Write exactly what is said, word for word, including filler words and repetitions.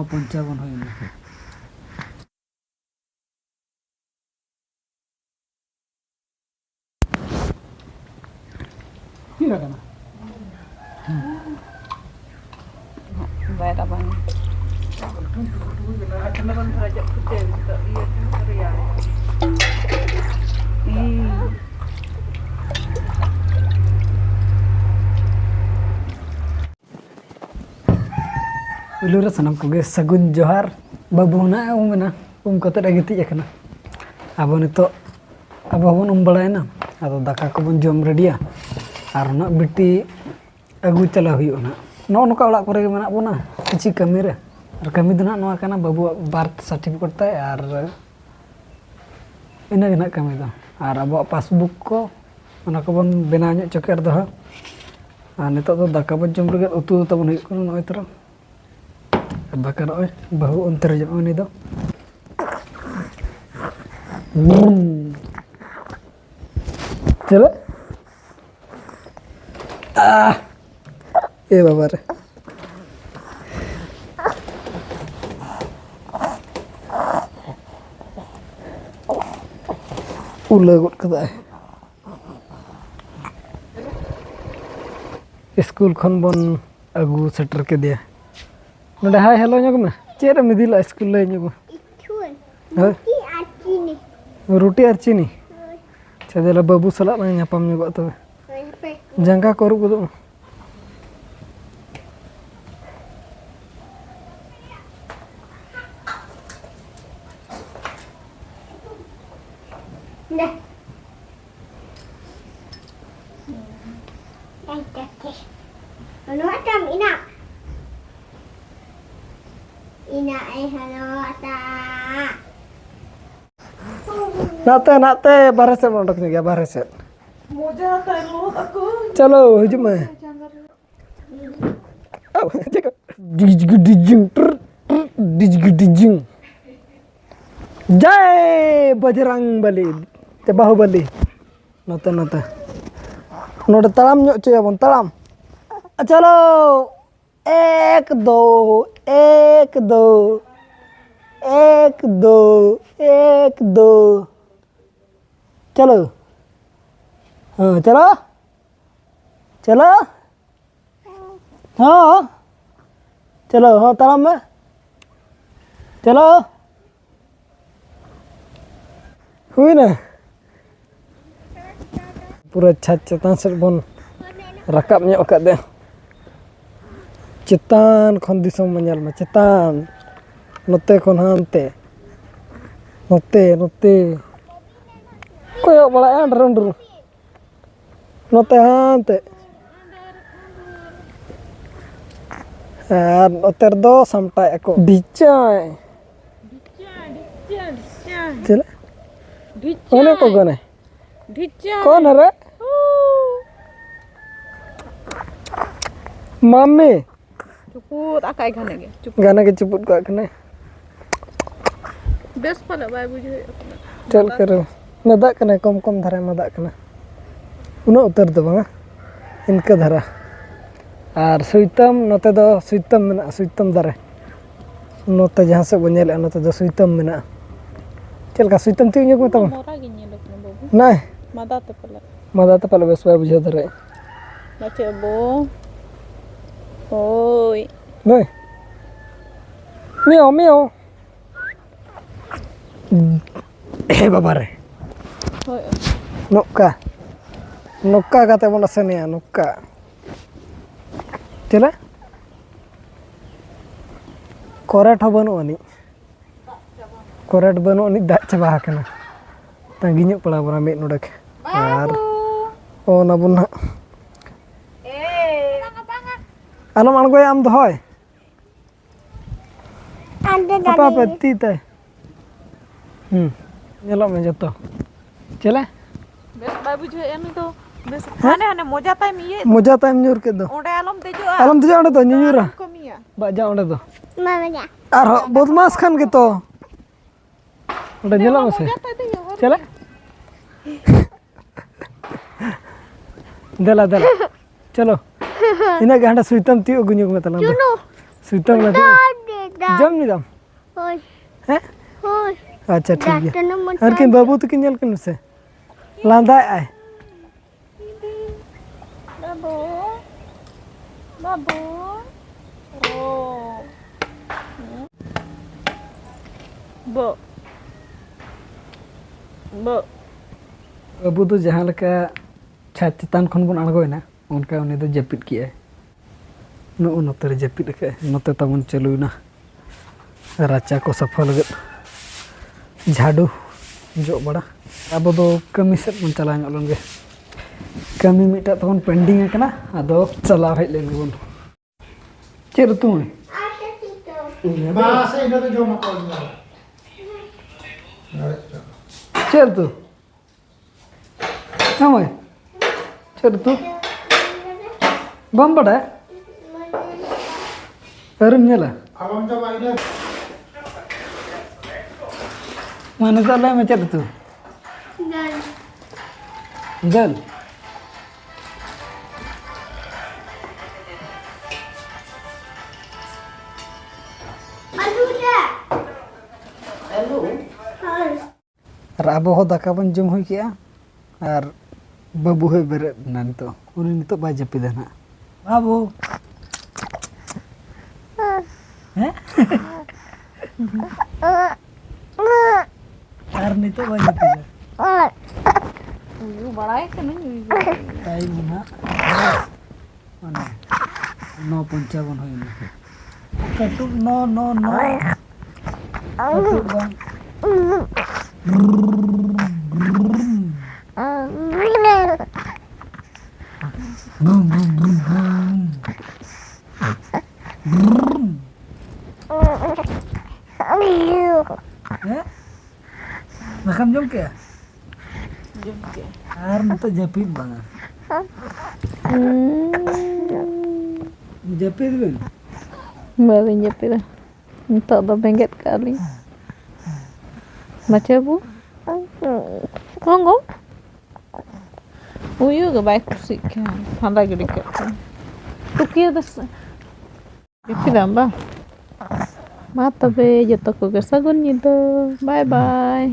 ᱯᱚᱧᱪᱟᱵᱚᱱ ᱦᱩᱭᱱᱟ᱾ ᱛᱤᱱ ᱟᱠᱟᱱᱟ? ᱵᱟᱭ ᱨᱟᱵᱟᱝᱟ᱾ ᱯᱩᱭᱞᱩ ᱨᱮ ᱥᱟᱱᱟᱢ ᱠᱚᱜᱮ ᱥᱟᱹᱜᱩᱱ ᱡᱚᱦᱟᱨ᱾ ᱵᱟᱹᱵᱩ ᱦᱚᱸ ᱱᱟᱜ ᱩᱢ ᱮᱱᱟ, ᱩᱢ ᱠᱟᱛᱮᱫ ᱮ ᱜᱤᱛᱤᱡ ᱟᱠᱟᱱᱟ᱾ ᱟᱵᱚ ᱱᱤᱛᱚᱜ, ᱟᱵᱚ ᱦᱚᱸᱵᱚᱱ ᱩᱢ ᱵᱟᱲᱟᱭᱮᱱᱟ, ᱟᱫᱚ ᱫᱟᱠᱟ ᱠᱚᱵᱚᱱ ᱡᱚᱢ ᱨᱮᱰᱤᱭᱟ᱾ ᱟᱨ ᱱᱟᱜ ᱵᱤᱴᱤ ᱟᱹᱜᱩ ᱪᱟᱞᱟᱣ ᱦᱩᱭᱩᱜᱼᱟ ᱱᱟᱜ᱾ ᱱᱚᱜᱼᱚ ᱱᱚᱝᱠᱟ ᱚᱲᱟᱜ ᱠᱚᱨᱮ ᱜᱮ ᱢᱮᱱᱟᱜ ᱵᱚᱱᱟ, ᱠᱤᱪᱷᱩ ᱠᱟᱹᱢᱤ ᱨᱮ᱾ ᱟᱨ ᱠᱟᱹᱢᱤ ᱫᱚ ᱱᱟᱜ ᱱᱚᱣᱟ ᱠᱟᱱᱟ, ᱵᱟᱹᱵᱩᱣᱟᱜ ᱵᱟᱨᱛᱷ ᱥᱟᱨᱴᱤᱯᱷᱤᱠᱮᱴ ᱛᱟᱭ ᱟᱨ ᱤᱱᱟᱹ ᱜᱮ ᱱᱟᱜ ᱠᱟᱹᱢᱤ ᱫᱚ᱾ ᱟᱨ ᱟᱵᱚᱣᱟᱜ ᱯᱟᱥᱵᱩᱠ ᱠᱚ, ᱚᱱᱟ ᱠᱚᱵᱚᱱ ᱵᱮᱱᱟᱣ ᱧᱚᱜ ᱦᱚᱪᱚ ᱠᱮᱫ ᱫᱚ ᱦᱟᱸᱜ᱾ ᱟᱨ ᱱᱤᱛᱚᱜ ᱫᱚ ᱫᱟᱠᱟ ᱵᱚᱱ ᱡᱚᱢ ᱞᱟᱹᱜᱤᱫ, ᱩᱛᱩ ᱫᱚ ᱛᱟᱵᱚᱱ ᱦᱩᱭᱩᱜ ᱠᱟᱱᱟ ᱱᱚᱜᱼᱚᱭ ᱛᱚᱨᱟ᱾ ᱟᱨ ᱫᱟᱠᱟ ᱱᱚᱜᱼᱚᱭ ᱵᱟᱹᱦᱩ ᱚᱱᱛᱮ ᱨᱮ ᱡᱚᱢ, ᱩᱱᱤ ᱫᱚ᱾ ᱪᱮᱫ? ᱟᱦ! ᱮ ᱵᱟᱵᱟ ᱨᱮ᱾ ᱩᱞᱟᱹ ᱜᱚᱫ ᱠᱟᱫᱟᱭ᱾ ᱥᱠᱩᱞ ᱠᱷᱚᱱ ᱵᱚᱱ ᱟᱹᱜᱩ ᱥᱮᱴᱮᱨ ᱠᱮᱫᱮᱭᱟ᱾ ᱱᱚᱰᱮ ᱦᱟᱭ ᱦᱮᱞᱳ ᱧᱚᱜ ᱢᱮ᱾ ᱪᱮᱫ ᱮᱢ ᱤᱫᱤ ᱞᱮᱫᱼᱟ ᱥᱠᱩᱞ, ᱞᱟᱹᱭ ᱧᱚᱜ ᱢᱮ? ᱦᱳᱭ᱾ ᱨᱩᱴᱤ ᱟᱨ ᱪᱤᱱᱤ᱾ ᱨᱩᱴᱤ ᱟᱨ ᱪᱤᱱᱤ? ᱦᱳᱭ᱾ ᱟᱪᱪᱷᱟ, ᱫᱮᱞᱟ ᱵᱟᱹᱵᱩ ᱥᱟᱞᱟᱜ ᱞᱟᱝ ᱧᱟᱯᱟᱢ ᱧᱚᱜᱚᱜ ᱛᱚᱵᱮ᱾ ᱦᱳᱭ, ᱦᱟᱯᱮ᱾ ᱡᱟᱸᱜᱟ ᱠᱚ ᱟᱹᱨᱩᱵ ᱜᱚᱫᱚᱜ ᱢᱟ᱾ ᱫᱮ᱾ ᱱᱚᱣᱟ ᱛᱟᱢ ᱤᱱᱟᱜ᱾ ᱤᱱᱟᱜ ᱮ ᱦᱟᱞᱚ ᱛᱟ᱾ ᱱᱟᱛᱮ, ᱱᱟᱛᱮ ᱵᱟᱨᱦᱮ ᱥᱮᱫ ᱵᱚᱱ ᱚᱰᱚᱠ ᱧᱚᱜ ᱜᱮᱭᱟ, ᱵᱟᱨᱦᱮ ᱥᱮᱫ᱾ ᱢᱚᱡᱟ ᱛᱟᱭ ᱞᱚᱦᱚᱫ ᱟᱠᱚ᱾ ᱪᱚᱞᱚ, ᱦᱤᱡᱩᱜ ᱢᱮ᱾ ᱰᱤᱡᱜᱩ ᱰᱤᱡᱤᱝ, ᱴᱨ, ᱴᱨ, ᱰᱤᱡᱜᱩ ᱰᱤᱡᱤᱝ᱾ ᱡᱟᱭ ᱵᱚᱡᱨᱟᱝ ᱵᱟᱞᱤ, ᱛᱮ ᱵᱟᱦᱩᱵᱟᱞᱤ᱾ ᱱᱚᱛᱮ, ᱱᱚᱛᱮ᱾ ᱱᱚᱰᱮ ᱛᱟᱲᱟᱢ ᱧᱚᱜ ᱦᱚᱪᱚᱭᱟᱵᱚᱱ, ᱛᱟᱲᱟᱢ᱾ ᱪᱚᱞᱚ᱾ एक दो, एक दो, एक दो, एक दो। चलो। हाँ, चलो। चलो। हाँ। चलो, हाँ, ᱛᱟᱲᱟᱢ ᱢᱮ᱾ चलो। ᱦᱩᱭᱱᱟ᱾ ᱯᱩᱨᱟᱹ ᱪᱷᱟᱫᱽ ᱪᱮᱛᱟᱱ ᱥᱮᱫ ᱵᱚᱱ ᱨᱟᱠᱟᱵ ᱧᱚᱜ ᱟᱠᱟᱫᱟ᱾ ᱪᱮᱛᱟᱱ ᱠᱷᱚᱱ ᱫᱤᱥᱚᱢ ᱵᱚᱱ ᱧᱮᱞ ᱢᱟ, ᱪᱮᱛᱟᱱ᱾ ᱱᱚᱛᱮ ᱠᱷᱚᱱ ᱦᱟᱱᱛᱮ, ᱱᱚᱛᱮ, ᱱᱚᱛᱮ᱾ ᱠᱚᱭᱚᱜ ᱵᱟᱲᱟᱭᱟ ᱟᱸᱰᱨᱚ ᱟᱸᱰᱨᱚ᱾ ᱱᱚᱛᱮ ᱦᱟᱱᱛᱮ᱾ ᱟᱨ ᱱᱚᱛᱮ ᱨᱮᱫᱚ ᱥᱟᱢᱴᱟᱣᱮᱫᱼᱟ ᱠᱚ᱾ ᱰᱷᱤᱪᱟᱭ᱾ ᱰᱷᱤᱪᱟᱭ, ᱰᱷᱤᱪᱟᱭ, ᱰᱷᱤᱪᱟᱭ᱾ ᱪᱮᱫ? ᱰᱷᱤᱪᱟᱭ᱾ ᱚᱱᱮ ᱠᱚ ᱜᱟᱱᱮ᱾ ᱰᱷᱤᱪᱟᱭ᱾ ᱠᱚᱱ ᱨᱮ? ᱦᱩ᱾ ᱢᱟᱢᱤ᱾ ᱪᱩᱯᱩᱫ ᱟᱠᱟᱭ ᱜᱷᱟᱱᱮ ᱜᱮ, ᱪᱩᱯᱩᱫ᱾ ᱜᱷᱟᱱᱮ ᱜᱮ ᱪᱩᱯᱩᱫ ᱠᱟᱜ ᱠᱟᱱᱟᱭ᱾ ᱵᱮᱥ ᱯᱟᱞᱮ ᱵᱟᱭ ᱵᱩᱡᱷᱟᱹᱣᱮᱫ ᱠᱟᱱᱟ᱾ ᱪᱮᱫ ᱞᱮᱠᱟ ᱨᱮ? ᱢᱟᱫᱟᱜ ᱠᱟᱱᱟᱭ, ᱠᱚᱢ ᱠᱚᱢ ᱫᱷᱟᱨᱟᱭ ᱢᱟᱫᱟᱜ ᱠᱟᱱᱟ᱾ ᱩᱱᱟᱹᱜ ᱩᱛᱟᱹᱨ ᱫᱚ ᱵᱟᱝᱟ, ᱤᱱᱠᱟᱹ ᱫᱷᱟᱨᱟ᱾ ᱟᱨ ᱥᱩᱭᱛᱟᱹᱢ, ᱱᱚᱛᱮ ᱫᱚ ᱥᱩᱭᱛᱟᱹᱢ ᱢᱮᱱᱟᱜᱼᱟ, ᱥᱩᱭᱛᱟᱹᱢ ᱫᱟᱨᱮ᱾ ᱱᱚᱛᱮ ᱡᱟᱦᱟᱸ ᱥᱮᱫ ᱵᱚᱱ ᱧᱮᱞᱮᱫᱼᱟ, ᱱᱚᱛᱮ ᱫᱚ ᱥᱩᱭᱛᱟᱹᱢ ᱢᱮᱱᱟᱜᱼᱟ᱾ ᱪᱮᱫ ᱞᱮᱠᱟ ᱥᱩᱭᱛᱟᱹᱢ ᱛᱤᱭᱳᱜ ᱧᱚᱜ ᱢᱮ ᱛᱟᱵᱚᱱ? ᱢᱚᱨᱟ ᱜᱤᱧ ᱧᱮᱞᱮ ᱠᱟᱱᱟ ᱵᱟᱹᱵᱩ᱾ ᱱᱟᱭ᱾ ᱢᱟᱫᱟ ᱛᱮ ᱯᱟᱞᱮ᱾ ᱢᱟᱫᱟ ᱛᱮ ᱯᱟᱞᱮ ᱵᱮᱥ ᱵᱟᱭ ᱵᱩᱡᱷᱟᱹᱣ ᱫᱟᱲᱮᱭᱟᱜᱼᱟ᱾ ᱵᱟᱪᱮ ᱵᱚ᱾ ᱦᱳᱭ᱾ ᱱᱩᱭ᱾ ᱢᱤᱭᱟᱣ, ᱢᱤᱭᱟᱣ᱾ ᱮ ᱵᱟᱵᱟ ᱨᱮ᱾ ᱦᱳᱭ᱾ ᱱᱚᱝᱠᱟ᱾ ᱱᱚᱝᱠᱟ ᱠᱟᱛᱮ ᱵᱚᱱ ᱟᱥᱮᱱᱮᱭᱟ, ᱱᱚᱝᱠᱟ᱾ ᱪᱮᱞᱮ? ᱠᱚᱨᱮᱴ ᱦᱚᱸ ᱵᱟᱹᱱᱩᱜ ᱟᱹᱱᱤᱡ᱾ ᱠᱚᱨᱮᱴ ᱵᱟᱹᱱᱩᱜ ᱟᱹᱱᱤᱡ, ᱫᱟᱜ ᱪᱟᱵᱟ ᱟᱠᱟᱱᱟ᱾ ᱛᱟᱺᱜᱤ ᱧᱚᱜ ᱯᱟᱲᱟᱣ ᱵᱚᱱᱟ ᱢᱤᱫ ᱱᱚᱰᱮᱠ᱾ ᱟᱨ ᱵᱟᱹᱵᱩ᱾ ᱚ, ᱚᱱᱟ ᱵᱚᱱ ᱱᱟᱦᱟᱜ᱾ ᱮᱭ᱾ ᱟᱞᱚᱢ ᱟᱬᱜᱚᱭᱟ ᱟᱢ ᱫᱚ, ᱦᱳᱭ᱾ ᱟᱢ ᱫᱚ ᱦᱟᱯᱮ, ᱦᱟᱯᱮ, ᱫᱟᱫᱟ᱾ ᱛᱤ ᱛᱮ᱾ ᱦᱩᱸ, ᱧᱮᱞᱚᱜ ᱢᱮ ᱡᱚᱛᱚ᱾ ᱪᱮᱞᱮ? ᱵᱮᱥ ᱵᱟᱭ ᱵᱩᱡᱷᱟᱹᱣᱮᱫᱼᱟ ᱱᱩᱭ ᱫᱚ᱾ ᱵᱮᱥ ᱦᱮᱸ? ᱦᱟᱱᱮ, ᱦᱟᱱᱮ ᱢᱚᱡᱟ ᱛᱟᱭ ᱤᱭᱟᱹᱭᱮᱫ ᱫᱚ᱾ ᱢᱚᱡᱟ ᱛᱟᱭᱢ ᱧᱩᱨ ᱠᱮᱫ ᱫᱚ᱾ ᱚᱸᱰᱮ ᱟᱞᱚᱢ ᱫᱮᱡᱚᱜᱼᱟ᱾ ᱟᱞᱚᱢ ᱫᱮᱡᱚᱜᱼᱟ ᱚᱸᱰᱮ ᱫᱚ, ᱧᱩᱧᱩᱨᱟ᱾ ᱫᱟᱬᱟᱱ ᱠᱟᱹᱢᱤᱭᱟ᱾ ᱵᱟᱡᱟ ᱚᱸᱰᱮ ᱫᱚ᱾ ᱢᱟ ᱵᱟᱡᱟ᱾ ᱟᱨᱦᱚᱸ ᱵᱚᱫᱢᱟᱥ ᱠᱷᱟᱱ ᱜᱮᱛᱚ᱾ ᱚᱸᱰᱮ ᱧᱮᱞᱚᱜ ᱢᱮᱥᱮ᱾ ᱢᱚᱡᱟ ᱛᱟᱭ ᱫᱚ ᱧᱚᱦᱚᱨ ᱪᱮᱞᱮ? ᱜᱮ᱾ ᱫᱮᱞᱟ, ᱫᱮᱞᱟ᱾ ᱪᱚᱞᱚ᱾ ᱤᱱᱟᱹᱜ ᱜᱮ ᱦᱟᱸᱰᱮ ᱥᱩᱭᱛᱟᱢ ᱛᱤᱭᱳᱜ ᱟᱹᱜᱩ ᱧᱚᱜ ᱢᱮ ᱛᱟᱞᱟᱝ ᱫᱚ᱾ ᱪᱩᱱᱩ᱾ ᱥᱩᱭᱛᱟᱢ ᱞᱟᱹᱜᱤᱫ᱾ ᱫᱟᱜ, ᱫᱟᱜ᱾ ᱡᱚᱢ ᱧᱩᱭ ᱫᱟᱢ? ᱦᱳᱭ᱾ ᱦᱮᱸ? ᱦᱳᱭ᱾ ᱟᱪᱪᱷᱟ, ᱴᱷᱤᱠ ᱜᱮᱭᱟ᱾ ᱫᱟᱜ ᱛᱟᱦᱮᱱᱟ ᱢᱚᱪᱟ ᱟᱨ ᱠᱤᱱ ᱨᱮ᱾ ᱵᱟᱹᱵᱩ ᱛᱟᱹᱠᱤᱱ ᱧᱮᱞ ᱠᱤᱱ ᱢᱮᱥᱮ᱾ ᱞᱟᱸᱫᱟᱭᱮᱜᱼᱟᱭ᱾ ᱵᱟᱹᱵᱩ, ᱵᱟᱹᱵᱩ, ᱳ᱾ ᱵᱚ, ᱵᱚ᱾ ᱟᱵᱚ ᱫᱚ ᱡᱟᱦᱟᱸ ᱞᱮᱠᱟ ᱪᱷᱟᱫᱽ ᱪᱮᱛᱟᱱ ᱠᱷᱚᱱ ᱵᱚᱱ ᱟᱬᱜᱚᱭᱮᱱᱟ, ᱚᱱᱠᱟ ᱩᱱᱤ ᱫᱚ ᱡᱟᱹᱯᱤᱫ ᱠᱮᱜᱼᱟᱭ᱾ ᱱᱚᱜᱼᱚ ᱱᱚᱛᱮ ᱨᱮ ᱡᱟᱹᱯᱤᱫ ᱟᱠᱟᱫᱼᱟᱭ᱾ ᱱᱚᱛᱮ ᱛᱟᱵᱚᱱ ᱪᱟᱹᱞᱩᱭᱮᱱᱟ ᱨᱟᱪᱟ ᱠᱚ ᱥᱟᱯᱷᱟ ᱞᱟᱹᱜᱤᱫ, ᱡᱷᱟᱹᱰᱩ ᱡᱚᱜ ᱵᱟᱲᱟ᱾ ᱟᱵᱚ ᱫᱚ ᱠᱟᱹᱢᱤ ᱥᱮᱫ ᱵᱚᱱ ᱪᱟᱞᱟᱣ ᱧᱚᱜ ᱞᱮᱱ ᱜᱮ᱾ ᱠᱟᱹᱢᱤ ᱢᱤᱫᱴᱟᱜ ᱛᱟᱵᱚᱱ pending ᱟᱠᱟᱱᱟ, ᱟᱫᱚ ᱪᱟᱞᱟᱣ ᱦᱮᱡ ᱞᱮᱱ ᱜᱮᱵᱚᱱ᱾ ᱪᱮᱫ ᱩᱛᱩ ᱢᱟᱹᱭ? ᱢᱟ ᱥᱮ, ᱤᱱᱟᱹ ᱫᱚ ᱡᱚᱢ ᱟᱠᱚ ᱤᱧ ᱫᱚ᱾ ᱪᱮᱫ ᱩᱛᱩ? ᱦᱮᱸ ᱢᱟᱹᱭ? ᱪᱮᱫ ᱩᱛᱩ? ᱵᱟᱢ ᱵᱟᱰᱟᱭᱟ? ᱟᱹᱣᱨᱤᱢ ᱧᱮᱞᱟ? ᱟᱨ ᱵᱟᱢ ᱡᱚᱢᱟ ᱤᱱᱟᱹ? ᱢᱟ ᱱᱤᱛᱚᱜ ᱞᱟᱹᱭ ᱢᱮ, ᱪᱮᱫ ᱩᱛᱩ? ᱫᱟᱹᱞ᱾ ᱫᱟᱹᱞ? ᱟᱹᱞᱩ ᱨᱮ᱾ ᱟᱹᱞᱩ? ᱦᱳᱭ᱾ ᱟᱨ ᱟᱵᱚ ᱦᱚᱸ ᱫᱟᱠᱟ ᱵᱚᱱ ᱡᱚᱢ ᱦᱩᱭ ᱠᱮᱜᱼᱟ, ᱟᱨ ᱵᱟᱹᱵᱩ ᱦᱚᱸᱭ ᱵᱮᱨᱮᱫ ᱮᱱᱟ ᱱᱤᱛᱚᱜ᱾ ᱩᱱᱤ ᱱᱤᱛᱚᱜ ᱵᱟᱭ ᱡᱟᱹᱯᱤᱫᱟ ᱱᱟᱦᱟᱜ᱾ ᱵᱟᱹᱵᱩ᱾ ᱦᱮᱸ? ᱟᱨ ᱱᱤᱛᱚᱜ ᱵᱟᱭ ᱡᱟᱹᱯᱤᱫᱟ᱾ ᱩᱭᱩ ᱵᱟᱲᱟᱭ ᱠᱟᱹᱱᱟᱹᱧ, ᱩᱭᱩ᱾ ᱴᱟᱭᱤᱢ ᱱᱟᱦᱟᱜ ᱢᱟᱱᱮ ᱱᱚ ᱯᱚᱧᱪᱟᱵᱚᱱ ᱦᱩᱭᱱᱟ᱾ ᱠᱟᱹᱴᱩᱵ ᱱᱚ, ᱱᱚ, ᱱᱚ᱾ ᱠᱟᱹᱴᱩᱵ ᱵᱟᱝ᱾ ᱦᱮᱸ? ᱫᱟᱠᱟᱢ ᱡᱚᱢ ᱠᱮᱜᱼᱟ? ᱡᱚᱢ ᱠᱮᱜᱼᱟ᱾ ᱟᱨ ᱱᱤᱛᱚᱜ ᱡᱟᱹᱯᱤᱫ ᱵᱟᱝᱟ᱾ ᱡᱟᱹᱯᱤᱫ ᱵᱮᱱ᱾ ᱵᱟᱹᱞᱤᱧ ᱡᱟᱹᱯᱤᱫᱟ᱾ ᱱᱤᱛᱚᱜ ᱫᱚ ᱵᱮᱸᱜᱮᱫ ᱠᱟᱜᱼᱟ ᱞᱤᱧ᱾ ᱢᱟᱪᱷᱟ ᱵᱟᱹᱵᱩ᱾ ᱦᱚᱸ ᱜᱚ᱾ ᱩᱭᱩ ᱜᱮ ᱵᱟᱭ ᱠᱩᱥᱤᱜ ᱠᱟᱱ᱾ ᱯᱷᱟᱸᱫᱟ ᱜᱤᱰᱤ ᱠᱟᱜ ᱠᱟᱱ᱾ ᱛᱩᱠᱤᱭᱟᱹ ᱫᱚ ᱥ- ᱡᱟᱹᱯᱤᱫᱟᱢ ᱵᱟᱝ? ᱢᱟ ᱛᱚᱵᱮ ᱡᱚᱛᱚ ᱠᱚᱜᱮ ᱥᱟᱹᱜᱩᱱ ᱧᱤᱫᱟᱹ᱾ ᱵᱟᱭ ᱵᱟᱭ᱾